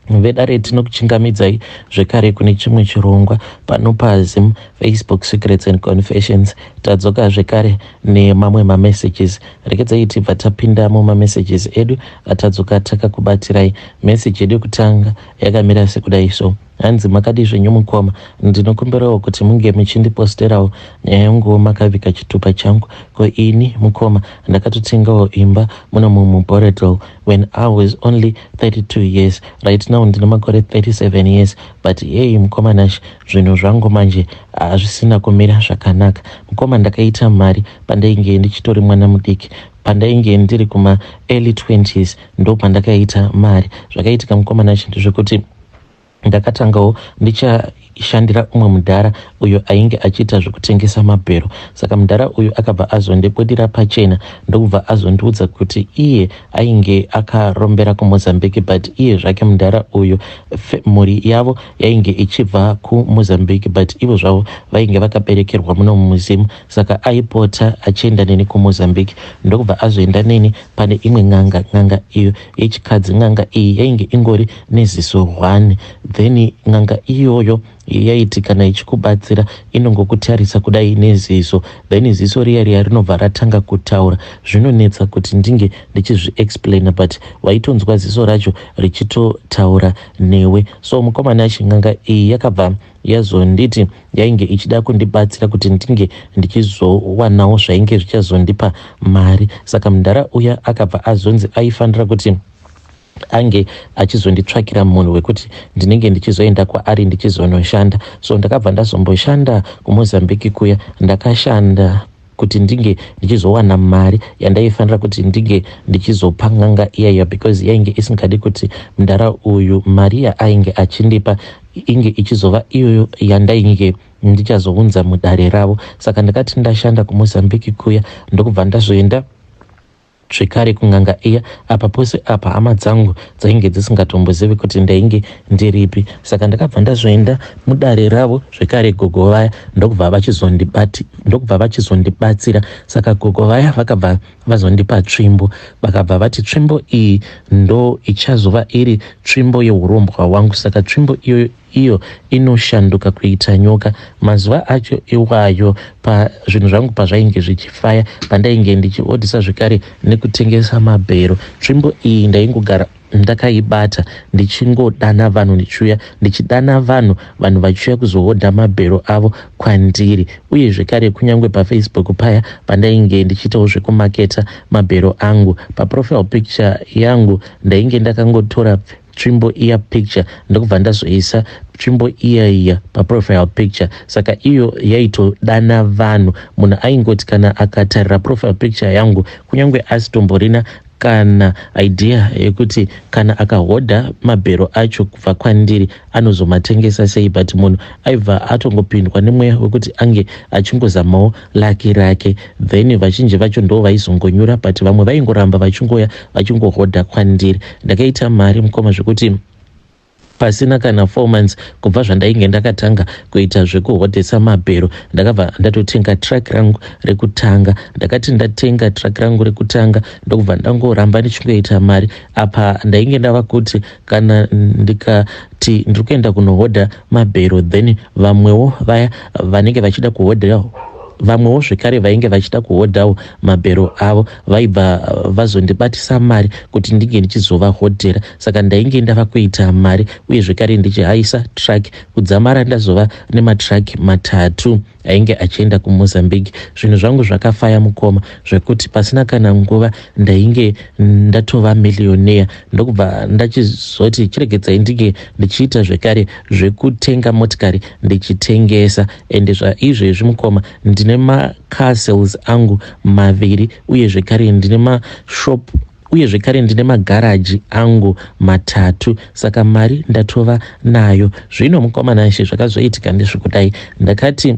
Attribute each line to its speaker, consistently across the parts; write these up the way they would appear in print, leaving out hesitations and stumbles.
Speaker 1: Vedare, tinokuchingamidzai zvekare kune chimwe chirongwa pano paZim Facebook Secrets and Confessions. Tadzoka zvekare nemamwe mamessages. Regedzai tibva tapinda mumamessages edu atadzoka takakubatirai. Message yedu yekutanga yakamira sekudai so. Hanzi, "Makadii zvenyu mukoma? Ndinokumbirawo kuti munge muchindiposterawo nyaya yanguwo makaviga chitupa changu. Ko ini mukoma ndakatotengawo imba muno muBorrowdale when I was only 32 years. Right now ndine makore 37 years, but yei mukoma Nash, zvinhu zvangu manje hazvisina kumira zvakanaka. Mukoma, ndakaita mari pandainge ndichitori mwana mudiki. Pandainge ndiri kuma early 20s ndo pandakaita mari. Zvakaitika mukoma Nash ndezvekuti ndakatangawo ndichishandira umwe mudhara uyo ainge achiita zvekutengesa mabhero. Saka mudhara uyu akabva azondibudira pachena, ndokubva azondiudza kuti iye ainge akarombera kuMozambique, but iye zvake mudhara uyu mhuri yavo yainge ichibva kuMozambique, but ivo zvavo vainge vakaberekerwa muno mumuzimu. Saka aipota achienda neni kuMozambique, ndokubva azoenda neni pane imwe n'anga, n'anga iyo yechikadzi. N'anga iyi yainge ingori neziso 1. Then n'anga iyoyo yaiti kana ichikubatsira inongokutarisa kudai neziso, then ziso riya riya rinobva ratanga kutaura. Zvinonetsa kuti ndinge ndichizviexplaina, but waitonzwa ziso racho richitotaura newe. So mukoma Nash, n'anga iyi yakabva yazonditi yainge ichida kundibatsira kuti ndinge ndichizowanawo zvainge zvichazondipa mari. Saka mudhara uya akabva azonzi aifanira kuti ange achizonditsvakira munhu wekuti ndinenge ndichizoenda kwaari ndichizonoshanda. So ndakabva ndazomboshanda kuMozambique kuya. Ndakashanda kuti ndinge ndichizowana mari yandaifanira kuti ndinge ndichizopa n'anga iyaya, because yainge isingadi kuti mudhara uyu mari yaainge achindipa inge ichizova iyoyo yandainge ndichazounza mudare ravo. Saka ndakati ndashanda kuMozambique kuya, ndokubva ndazoenda zvekare kun'anga iya. Apa pose apa hama dzangu dzainge dzisingatombozivi kuti ndainge ndiripi. Saka ndakabva ndazoenda mudare ravo zvekare, gogo vaya ndokubva vachizondibatsira. Saka gogo vaya vakabva vazondipa tsvimbo, vakabva vati tsvimbo iyi ndo ichazova iri tsvimbo yeurombwa hwangu. Saka tsvimbo iyoyo iyo inoshanduka kuita nyoka. Mazuva acho iwayo pazvinhu zvangu pazvainge zvichifaya, pandainge ndichiodhisa zvekare nekutengesa mabhero, tsvimbo iyi ndaingogara ndakaibata ndichingodana vanhu ndichiuya, ndichidana vanhu, vanhu vachiuya kuzohodha mabhero avo kwandiri. Uye zvekare kunyange paFacebook paya pandainge ndichiitawo zvekumaketa mabhero angu, paprofile picture yangu ndainge ndakangotora tsvimbo iya picture, ndokubva ndazoisa tsvimbo iya iya paprofile picture. Saka iyo yaitodana vanhu. Munhu aingoti kana akatarira profile picture yangu, kunyange asitomborina kana idea yekuti kana akahodha mabhero acho kubva kwandiri anozomatengesa sei, but munhu aibva atongopindwa nemweya wekuti ange achingozamawo luck rake. Then vazhinji vacho ndo vaizongonyura, but vamwe vaingoramba vachingoya vachingohodha kwandiri. Ndakaita mari mukoma, zvekuti pasina kana 4 months kubva zvandainge ndakatanga kuita zvekuhodhesa mabhero, ndakabva ndatotenga truck rangu rekutanga. Ndakati ndatenga truck rangu rekutanga, ndokubva ndangoramba ndichingoita mari. Apa ndainge ndava kuti kana ndikati ndiri kuenda kunohodha mabhero, then vamwewo vaya vanenge vachida kuhodha, vamwewo zvekare vainge vachida kuhodhawo mabhero avo, vaibva vazondibatisa mari kuti ndinge ndichizovahodhera. Saka ndainge ndava kuita mari uye zvekare ndichihaisa truck, kudzamara ndazova nematruck 3 ainge achienda kuMozambique. Zvinhu zvangu zvakafaya mukoma, zvekuti pasina kana nguva ndainge ndatova millionaire. Ndokubva ndachizoti chiregedzai ndinge ndichiita zvekare zvekutenga motikari ndichitengesa. Ende zvaizvezvi mukoma, ndine macar sales angu 2, uye zvekare ndine mashop, uye zvekare ndine magaraji angu 3. Saka mari ndatova nayo zvino mukoma Nashe. Zvakazoitika ndezvekudai: ndakati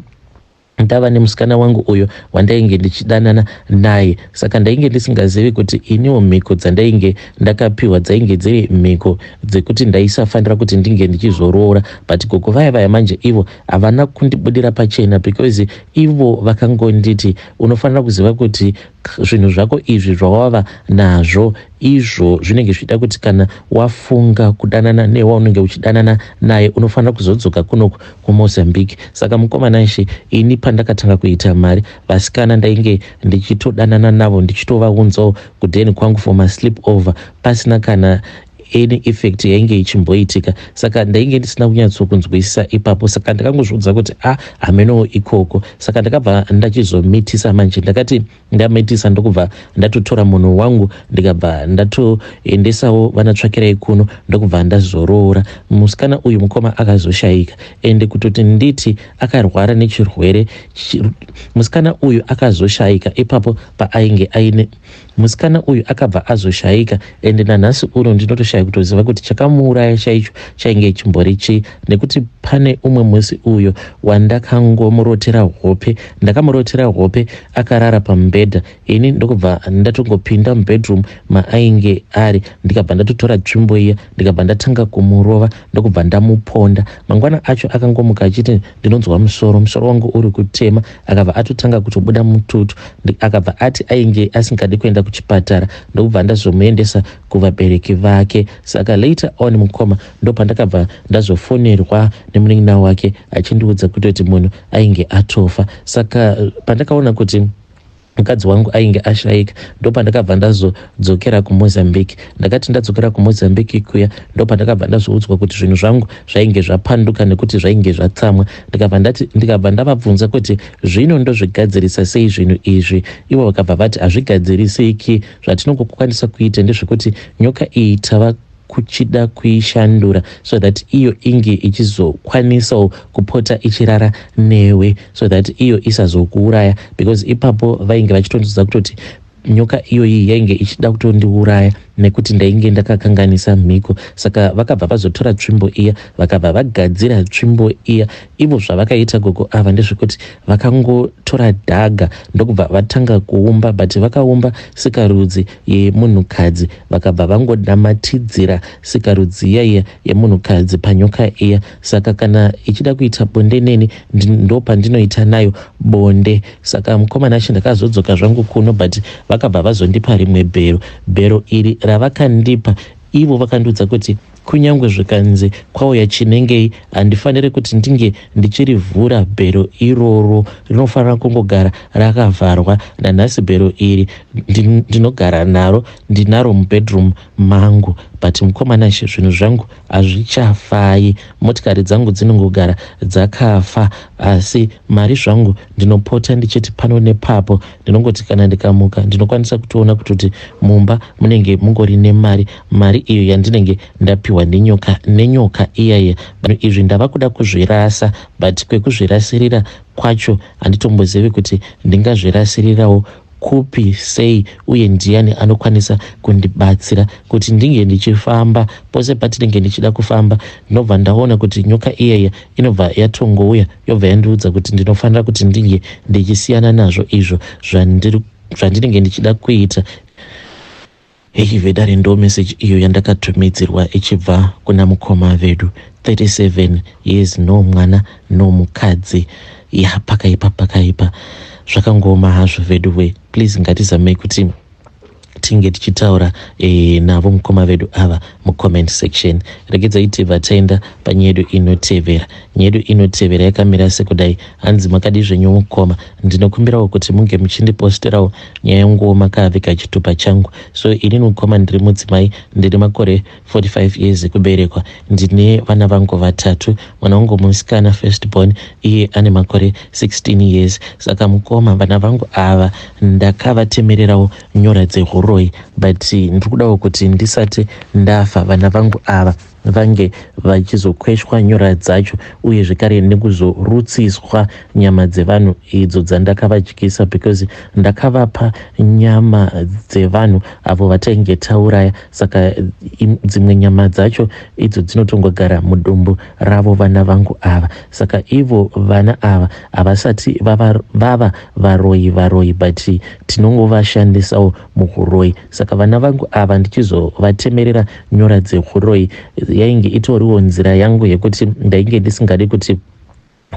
Speaker 1: ndava nemusikana wangu uyo wandainge ndichidanana naye. Saka ndainge ndisingazivi kuti iniwo mhiko dzandainge ndakapiwa dzainge dziri mhiko dzekuti ndaisafanira kuti ndinge ndichizoroora. But gogo vaya vaya manje ivo havana kundibudira pachena, because ivo vakangonditi, 'Unofanira kuziva kuti zvinhu zvako izvi zvawava nazvo Izvo zvinenge zvichida kuti kana wafunga kudanana newaunenge uchidanana naye unofanira kuzodzoka kunoku kuMozambique. Saka mukoma Nashe, ini pandakatanga kuita mari, vasikana ndainge ndichitodanana navo ndichitovaunzawo kudheni kwangu for masleep over pasina kana any effect yainge ichimboitika. Saka ndainge ndisina kunyatsokunzwisisa ipapo, saka ndakangozviudza kuti a ah, hamenowo ikoko. Saka ndakabva ndachizomitisa manje, ndakati ndamitisa ndokubva ndatotora munhu wangu, ndikabva ndatoendesawo vanatsvakirai kuno, ndokubva ndazoroora musikana uyu. Mukoma akazoshaika, ende kutoti nditi akarwara nechirwere, musikana uyu akazoshaika ipapo paainge aine musikana uyu akabva azoshaika, ende nanhasi uno ndinotoshaya kutoziva kuti chakamuuraya chaicho chainge chimbori chii, nekuti pane umwe musi uyo wandakangomurotera hope, ndakamurotera hope akarara pamubhedha, ini ndokubva ndatongopinda mubedroom maainge ari, ndikabva ndatotora tsvimbo iya, ndikabva ndatanga kumurova, ndokubva ndamuponda. Mangwana acho akangomuka achiti, "Ndinonzwa musoro, musoro wangu uri kutema." Akabva atotanga kutobuda mututu, akabva ati ainge asingadi kuenda kuchipatara, ndokubva ndazomuendesa kuvabereki vake. Saka later on, mukoma, ndopandakabva ndazofonerwa nemunin'ina wake achindiudza kutoti munhu ainge atofa. Saka pandakaona kuti mukadzi wangu ainge ashayika, ndopandakabva ndazodzokera kuMozambique. Ndakati ndadzokera kuMozambique kuya, ndopandakabva ndazoudzwa kuti zvinhu zvangu zvainge zvapanduka nekuti zvainge zvatsamwa. Ndikabva ndati, ndikabva ndavabvunza kuti zvino ndozvigadzirisa sei zvinhu izvi? Ivo vakabva vati hazvigadzirisiki, zvatinongokwanisa kuita ndezvekuti nyoka iyi tava kuchida kuishandura so that iyo inge ichizokwanisawo kupota ichirara newe, so that iyo isazokuuraya, because ipapo vainge vachitondiudza kutoti nyoka iyoyi yainge ichida kutondiuraya nekuti ndainge ndakakanganisa mhiko. Saka vakabva vazotora tsvimbo iya, vakabva vagadzira tsvimbo iya. Ivo zvavakaita gogo ava ndezvekuti vakangotora dhaga, ndokubva vatanga kuumba, but vakaumba sikarudzi yemunhukadzi, vakabva vangodamatidzira sikarudzi iya iya yemunhukadzi panyoka iya. Saka kana ichida kuita bonde neni, ndo pandinoita nayo bonde. Saka mukomana achi, ndakazodzoka zvangu kuno, but vakabva vazondipa rimwe bhero. Bhero iri ravakandipa ivo, vakandiudza kuti kunyange zvikanzi kwauya chinengei, handifaniri kuti ndinge ndichirivhura bhero iroro, rinofanira kungogara rakavharwa. Nanhasi bhero iri ndinogara naro, ndinaro mubedroom mangu. But mukomana, zvinhu zvangu hazvichafai, motikari dzangu dzinongogara dzakafa, asi mari zvangu ndinopota ndichiti pano nepapo. Ndinongoti kana ndikamuka, ndinokwanisa kutoona kutoti mumba munenge mungori nemari, mari iyo yandinenge ndapiwa nenyoka, nenyoka iyaiya. Izvi ndava kuda kuzvirasa, but kwekuzvirasirira kwacho handitombozivi kuti ndingazvirasirirawo kupi, sei, uye ndiani anokwanisa kundibatsira kuti ndinge ndichifamba. Pose patinenge ndichida kufamba, ndinobva ndaona kuti nyoka iyaya inobva yatongouya, yobva yandiudza kuti ndinofanira kuti ndinge ndichisiyana nazvo izvo zvandinenge ndichida kuita. Hei vedare, ndo meseji iyo yandakatumidzirwa ichibva kuna mukoma vedu. 37 years, no mwana, no mukadzi. Ya, pakaipa, pakaipa, zvakangoma hazvo vedu we. Please, ngatizamei kuti tinge tichitaura navo mukoma vedu ava mucomment section. Regedzai tibva taenda panyaya yedu inotevera. Nyaya yedu inotevera yakamira sekudai. Hanzi, "Makadi zvenyu mukoma? Ndinokumbirawo kuti munge muchindiposterawo nyaya yanguwo makavika chitupa changu. So inini mukoma ndiri mudzimai, ndine makore 45 years ekuberekwa, ndine vana vangu vatatu. Mwana wangu musikana, first born, iye ane makore 16 years. Saka mukoma, vana vangu ava ndakavatemererawo nyora dzehuroyi, but ndiri kudawo kuti ndisati ndafa, vana vangu ava vange vachizokweshwa nyora dzacho, uye zvekare nekuzorutsiswa nyama dzevanhu idzo dzandakavadyisa, because ndakavapa nyama dzevanhu avo vatainge tauraya. Saka dzimwe nyama dzacho idzo dzinotongogara mudumbu ravo vana vangu ava. Saka ivo vana ava havasati vava varoyi varoyi, but tinongovashandisawo muhuroyi. Saka vana vangu ava ndichizovatemerera nyora dzehuroyi, yainge itoriwo nzira yangu yekuti ndainge ndisingadi kuti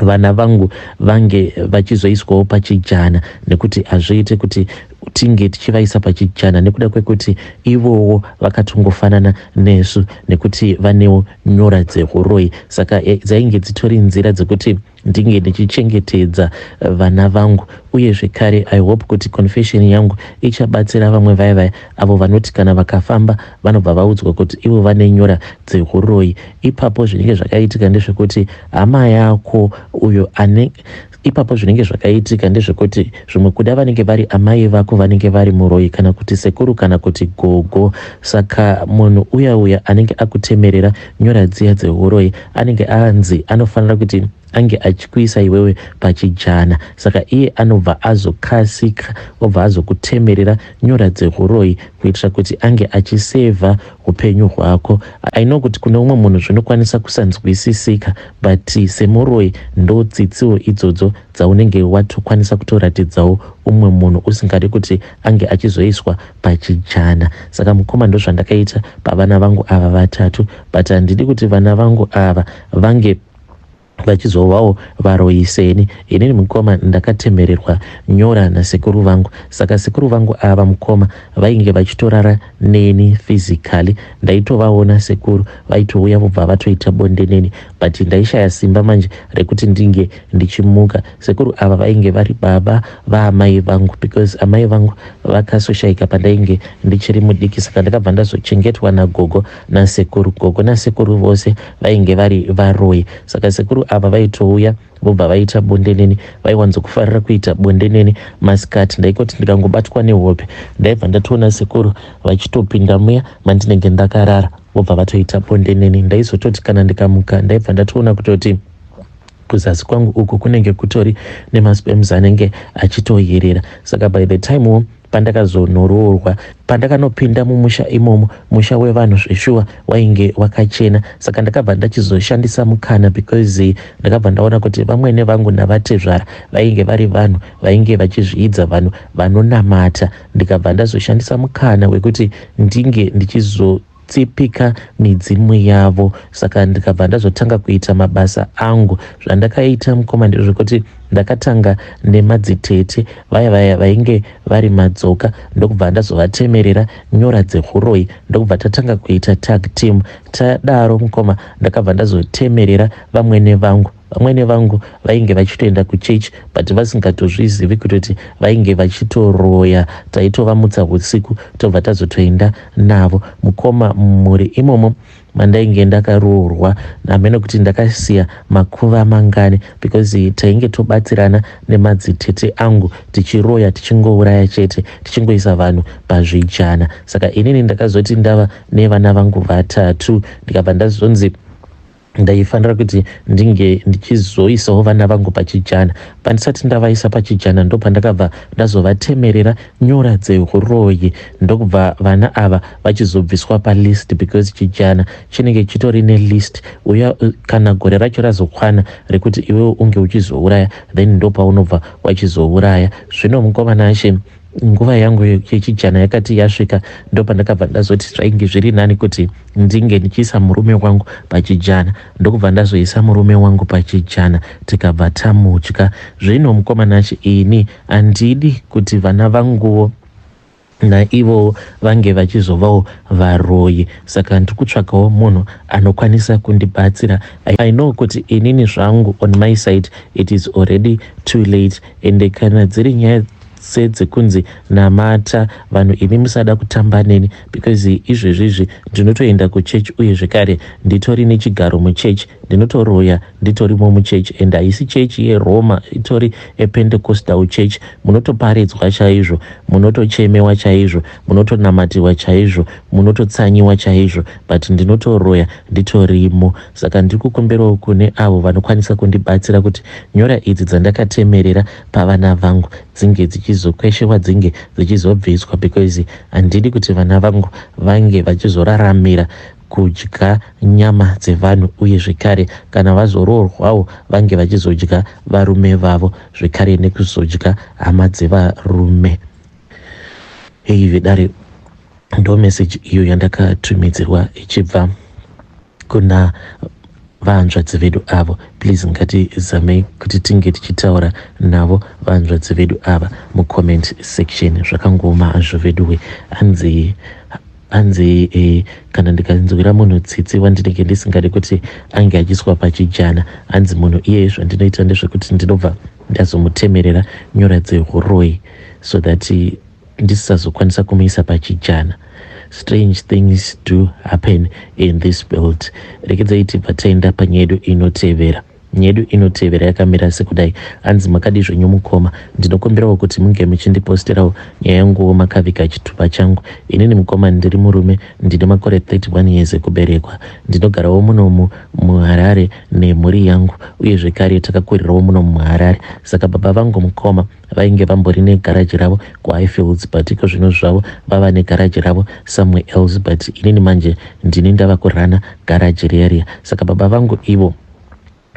Speaker 1: vana vangu vange vachizoiswawo pachijana, nekuti hazviiti kuti Tinge tichivaisa pachijana nekuda kwekuti ivowo vakatongofanana nesu nekuti vanewo nyora dzehuroyi. Saka dzainge dzitori nzira dzekuti ndinge ndichichengetedza vana vangu. Uye zvekare I hope kuti confession yangu ichabatsira vamwe vaya vaya avo vanoti kana vakafamba vanobva vaudzwa kuti ivo vane nyora dzehuroyi. Ipapo zvinenge zvakaitika ndezvekuti hama yako uyo ane Ipapo zvinenge zvakaitika ndezvekuti zvimwe kuda vanenge vari amai vako vanenge vari muroyi kana kuti sekuru kana kuti gogo. Saka munhu uya uya anenge akutemerera nyora dziya dzehuroyi anenge anzi anofanira kuti ange achikuisa iwewe pachijana. Saka iye anobva azokasika obva azokutemerera nyora dzehuroyi kuitira kuti ange achisevha hupenyu hwako. I know kuti kune umwe munhu zvinokwanisa kusanzwisisika but semuroyi ndotsitsiwo idzodzo dzaunenge watokwanisa kutoratidzawo umwe munhu usingadi kuti ange achizoiswa pachijana. Saka mukoma ndozvandakaita pavana vangu ava vatatu but handidi kuti vana vangu ava vange vachizovawo varoyi seni. Inini mukoma ndakatemererwa nyora nasekuru vangu saka sekuru vangu ava mukoma vainge vachitorara neni physically. Ndaitovaona sekuru vaitouya vobva vatoita bonde neni but ndaishaya simba manje rekuti ndinge ndichimuka. Sekuru ava vainge vari baba vaamai vangu because amai vangu vakasoshaika pandainge ndichiri mudiki saka ndakabva ndazochengetwa nagogo nasekuru. Gogo nasekuru vose vainge vari varoyi saka sekuru ava vaitouya vobva vaita bonde neni. Vaiwanzokufarira kuita bonde neni masikati. Ndaikoti ndikangobatwa nehope ndaibva ndatoona sekuru vachitopinda muya mandinenge ndakarara vobva vatoita bonde neni. Ndaizototi kana ndikamuka ndaibva ndatoona kutoti kuzasi kwangu uku kunenge kutori nemasperms anenge achitoyerera. Saka by the time wo pandakazonoroorwa, pandakanopinda mumusha imomo, musha wevanhu zveshuwa wainge wakachena. Saka ndakabva ndachizoshandisa mukana because ndakabva ndaona kuti vamwene vangu navatezvara vainge vari vanhu vainge vachizviidza vanhu vanonamata. Ndikabva ndazoshandisa mukana wekuti ndinge ndichizo tsipika midzimu yavo. Saka ndikabva ndazotanga kuita mabasa angu. Zvandakaita mukoma ndezvekuti ndakatanga nemadzitete vaya vaya vainge vari madzoka ndokubva ndazovatemerera nyora dzehuroyi ndokubva tatanga kuita tag team. Tadaro mukoma ndakabva ndazotemerera vamwene vangu. Vamwene vangu vainge vachitoenda kuchurch but vasingatozvizivi kutoti vainge vachitoroya. Taitovamutsa husiku tobva tazotoenda navo mukoma mumhuri imomo mandainge ndakaroorwa. Hameno kuti ndakasiya makuva mangani because tainge tobatsirana nemadzitete angu tichiroya tichingouraya chete tichingoisa vanhu pazvijana. Saka inini ndakazoti ndava nevana vangu vatatu ndikabva ndazonzi ndaifanira kuti ndinge ndichizoisawo vana vangu pachijana. Pandisati ndavaisa pachijana ndopandakabva ndazovatemerera nyora dzehuroyi ndokubva vana ava vachizobviswa palist because chijana chinenge chitori nelist uya kana gore racho razokwana rekuti iwewe unge uchizouraya then ndopaunobva wachizouraya. Zvino mukoma Nashe nguva yangu yechijana yakati yasvika ndopandakabva ndazoti zvainge zviri nani kuti ndinge ndichiisa murume wangu pachijana ndokubva ndazoisa murume wangu pachijana tikabva tamudya. Zvino mukoma Nashe ini handidi kuti vana vanguwo naivowo vange vachizovawo varoyi saka ndiri kutsvagawo munhu anokwanisa kundibatsira. I know kuti inini zvangu on my side it is already too late ende kana dziri nyaya sedzekunzi namata vanhu imi musada kutamba neni because izvezvi izvi ndinotoenda kuchechi uye zvekare nditori nechigaro muchechi ndinotoroya nditorimo muchechi and haisi chechi yeRoma itori ePentecostal church. Munotoparidzwa chaizvo, munotochemewa chaizvo, munotonamatiwa chaizvo, munototsanyiwa chaizvo but ndinotoroya nditorimo. Saka ndiri kukumbirawo kune avo vanokwanisa kundibatsira kuti nyora idzi dzandakatemerera pavana vangu dzinge dzichizokweshewa dzinge dzichizobviswa because handidi kuti vana vangu vange vachizoraramira kudya nyama dzevanhu uye zvekare kana vazoroorwawo vange vachizodya varume vavo zvekare nekuzodya hama dzevarume. Heyi vedare, ndo message iyo yandakatumidzirwa ichibva kuna Vahanzvadzi vedu avo, please ngatizamei kuti tinge tichitaura navo vahanzvadzi vedu ava mucomment section. Zvakangooma hazvo veduwe. Hanzi hanzi eh, kana ndikanzwira munhu tsitsi wandinenge ndisingadi kuti ange achiiswa pachijana, hanzi munhu iyeye zvandinoita ndezvekuti ndinobva ndazomutemerera nyora dzehuroyi so that ndisisazokwanisa kumuisa pachijana. Strange things do happen in this world. Rekedzai tibva taenda panyaya yedu inotevera. Nyaya yedu inotevera yakamira sekudai. Hanzi, "Makadi zvenyu mukoma? Ndinokumbirawo kuti munge muchindiposterawo nyaya yanguwo makaviga chitupa changu. Inini mukoma ndiri murume, ndine makore 31 years ekuberekwa. Ndinogarawo munomu muHarare nemhuri yangu, uye zvekare takakurirawo muno muHarare. Saka baba vangu mukoma vainge vambori negaraji ravo kuHighfields, but iko zvino zvavo vava negaraji ravo somewhere else, but inini manje ndini ndava kurana garaji riya riya. Saka baba vangu ivo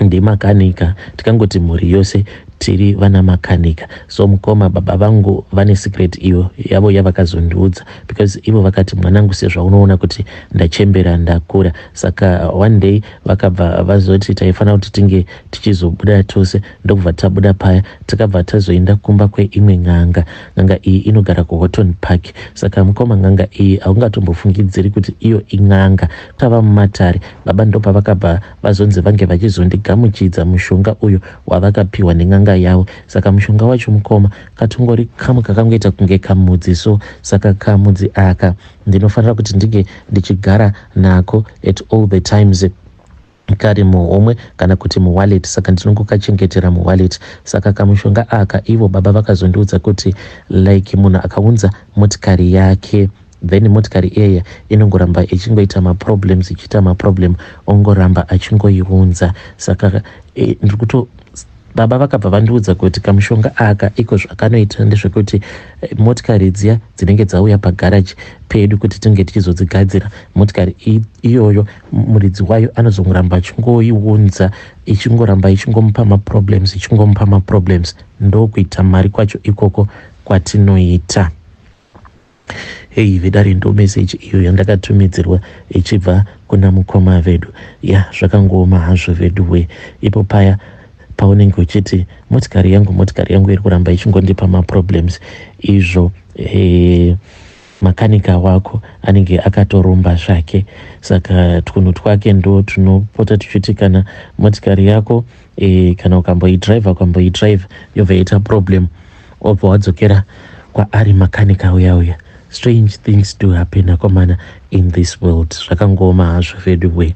Speaker 1: ndimakanika, tikangoti mhuri yose tiri vana makanika. So mukoma, baba vangu vane secret iyo yavo yavakazondiudza, because ivo vakati, 'Mwanangu, sezvaunoona kuti ndachembera, ndakura.' Saka one day vakabva vazoti taifanira kuti tinge tichizobuda tose, ndokubva tabuda paya. Takabva tazoenda kumba kweimwe n'anga. N'anga iyi inogara kuHoughton Park. Saka mukoma, n'anga iyi haungatombofungidziri kuti iyo in'anga. Tava mumatare, baba ndopavakabva vazonzi vange vachizondigamuchidza mushonga uyu wavakapiwa nen'anga yavo. Saka mushonga wacho mukoma, katongori kamwe kakangoita kunge kamudzi so. Saka kamudzi aka ndinofanira kuti ndinge ndichigara nako at all the times, kari muhomwe kana kuti muwallet. Saka ndinongokachengetera muwallet. Saka kamushonga aka, ivo baba vakazondiudza kuti like munhu akaunza motikari yake, then motikari iyaya inongoramba ichingoita maproblems, ichiita maproblem, ongoramba achingoiunza. Saka ndiri kuto baba vakabva vandiudza kuti kamushonga aka iko zvakanoita ndezvekuti motikari dziya dzinenge dzauya pagaraji pedu kuti tinge tichizodzigadzira, motikari iyoyo muridzi wayo anozongoramba achingoiunza, ichingoramba ichingomupa maproblems, ichingomupa maproblems. Ndokuita mari kwacho ikoko kwatinoita." Hei vedare, ndo meseji iyo yandakatumidzirwa ichibva kuna mukoma vedu. Ya, zvakangooma hazvo vedu we. Ipo paya paunenge uchiti motikari yangu, motikari yangu iri kuramba ichingondipa maproblems, izvo makanika wako anenge akatoromba zvake. Saka twunhu twake ndo tunopota tuchiti kana motikari yako kana ukamboidhiraivha, ukamboidhiraivha, yobva yaita problem, wobva wadzokera kwaari makanika uya uya. Strange things do happen akomana in this world. Zvakangooma hazvo vedu we.